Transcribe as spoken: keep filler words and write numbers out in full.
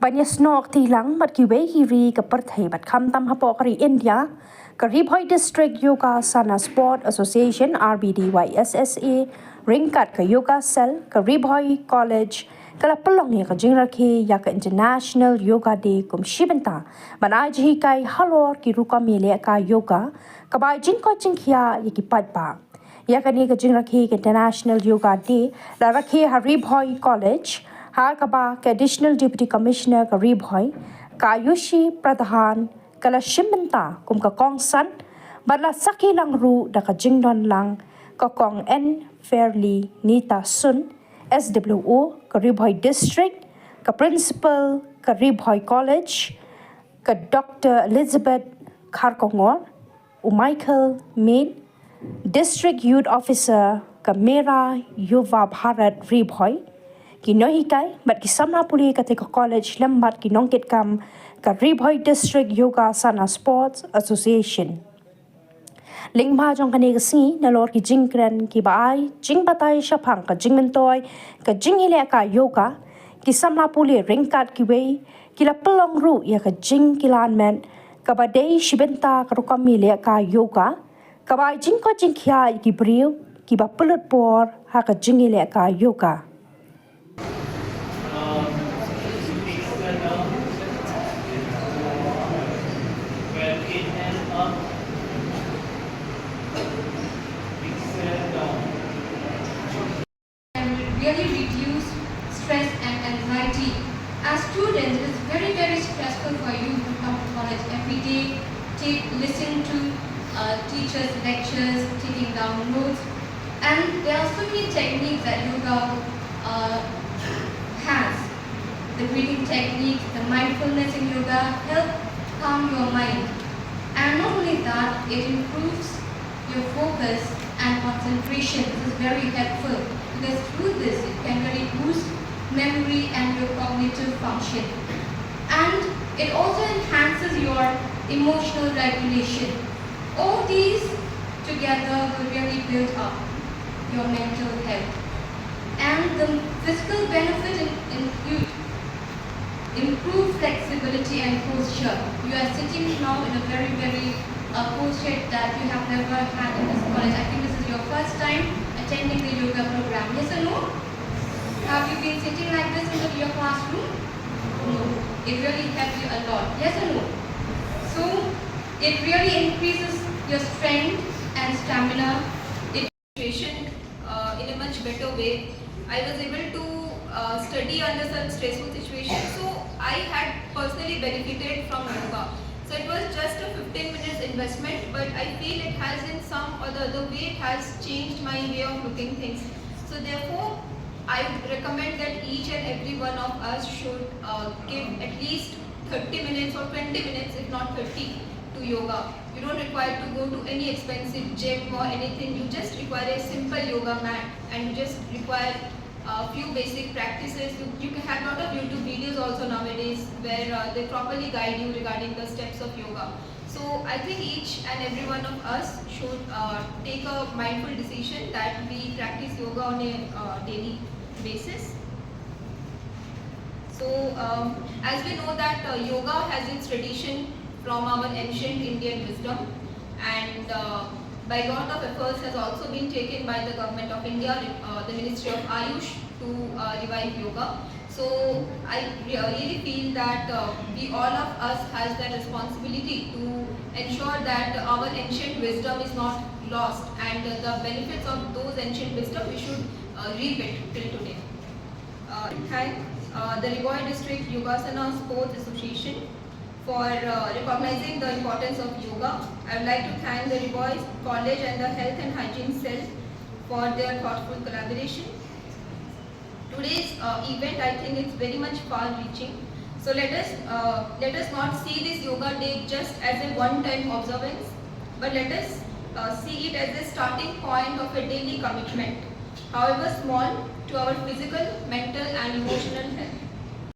Ban ïasnoh kti lang bad kiwei ki ri ka pyrthei bad khamtam hapoh ka ri India, ka Ri Bhoi District Yoga Sana Sport Association, R B D Y S S A, ryngkat ka Yoga Cell ka Ri Bhoi College, ka la pynlong ïa ka jingrakhe ïa ka International Yoga Day kum shi bynta ban ai jinghikai halor ki rukom ïalehkai yoga, kaba ai jingkoit jingkhiah ïa ki paidbah. Ïa kane ka jingrakhe ka International Yoga Day la rakhe ha Ri Bhoi College, ha kaba ka Additional Deputy Commissioner ka Ri Bhoi, ka Ayushi Pradhan, ka la shim bynta kum ka kongsan, bad la sakhi lang ruh da ka jingdon lang ka Kong N Fairly Nita Sun, S W O ka Ri Bhoi District, ka Principal ka Ri Bhoi College, ka Doctor Elizabeth Kharkongor, u Michael Mead, District Youth Officer ka Mera Yuva Bharat Ri Bhoi, ki nonghikai bad ki samla pule katei ka college lem bad ki nongkitkam ka Ri Bhoi District Yoga Sana Sports Association. Lyngba jong kane ka sngi, nalor ki jingkren kiba ai jingbatai shaphang ka jingmyntoi ka jingïalehkai yoga, ki samla pule ryngkat kiwei ki la pynlong ruh ïa ka jingkylliang met kaba dei shi bynta ka rukom ïalehkai yoga, kaba ai jingkoit jingkhiah ïa ki briew kiba pynlut por ha ka jingïalehkai yoga. And will really reduce stress and anxiety. As students, it is very, very stressful for you to come to college every day, take, listen to uh, teachers' lectures, taking down notes. And there are so many techniques that yoga uh, has. The breathing techniques, the mindfulness in yoga help calm your mind. And not only that, it improves your focus and concentration. This is very helpful because through this, it can really boost memory and your cognitive function. And it also enhances your emotional regulation. All these together will really build up your mental health. And the physical benefit in, include improve flexibility and posture. You are sitting now in a very, very uh, posture that you have never had in this college. I think this is your first time attending the yoga program. Yes or no? Have you been sitting like this in the, your classroom? No. It really helped you a lot. Yes or no? So it really increases your strength and stamina. It situation uh, in a much better way. I was able to uh, study under such stressful situations. So I had personally benefited from yoga. So it was just a fifteen minutes investment, but I feel it has in some or the other way it has changed my way of looking things. So therefore, I would recommend that each and every one of us should uh, give at least thirty minutes or twenty minutes, if not thirty, to yoga. You don't require to go to any expensive gym or anything. You just require a simple yoga mat and you just require a few basic practices. You, you can have a lot of YouTube videos also nowadays where uh, they properly guide you regarding the steps of yoga. So I think each and every one of us should uh, take a mindful decision that we practice yoga on a uh, daily basis. So, um, as we know that uh, yoga has its tradition from our ancient Indian wisdom, and uh, by lot of efforts has also been taken by the government of India, uh, the Ministry of Ayush, to uh, revive yoga. So I re- really feel that uh, we all of us has the responsibility to ensure that our ancient wisdom is not lost, and uh, the benefits of those ancient wisdom we should uh, reap it till today. Uh, thank uh, the Ri Bhoi District Yogasana Sports Association for uh, recognizing the importance of yoga. I would like to thank the Ri Bhoi College and the Health and Hygiene Cell for their thoughtful collaboration. Today's uh, event, I think it's very much far-reaching. So let us uh, let us not see this yoga day just as a one-time observance, but let us uh, see it as a starting point of a daily commitment, however small, to our physical, mental, and emotional health.